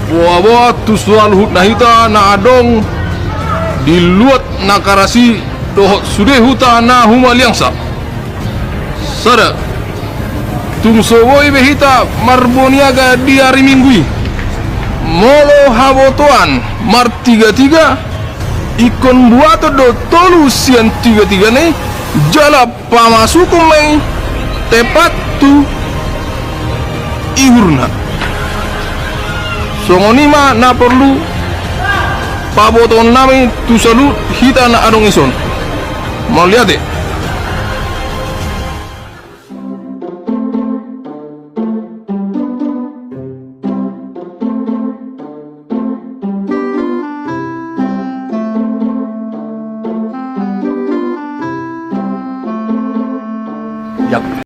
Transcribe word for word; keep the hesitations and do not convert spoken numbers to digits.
Boa-boa tu saluhutna hita na adong di luat na karasi dohot sude huta na humaliangsa. Sada. Tung so boi be hita marboniaga di ari Minggu i, molo habotoan martiga-tiga, ingkon buaton do tolu sian tiga-tigana i, jala pamasukon ma i tepat tu ihurna. Songon i ma na porlu pabotoonnami tu saluhut hita na adong dison. Mauliate.